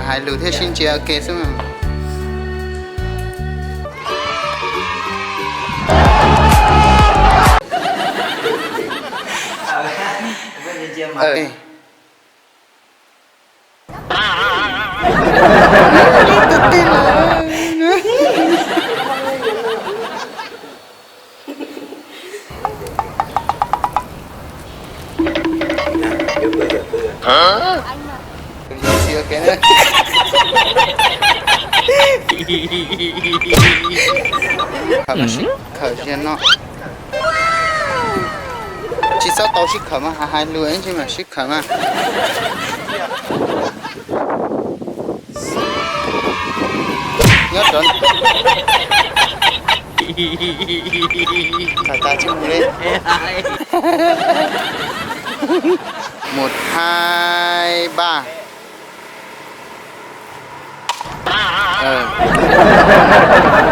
Hais lus thiab sib ntsia ua ke xwb. Khawm mas sib khawm ziag no. Tsis txhob tau sib khawm mas, hais lus ib ntsis mas sib khawm mas. Nyob rau, khawm tas tsis mus li. Một, hai, ba.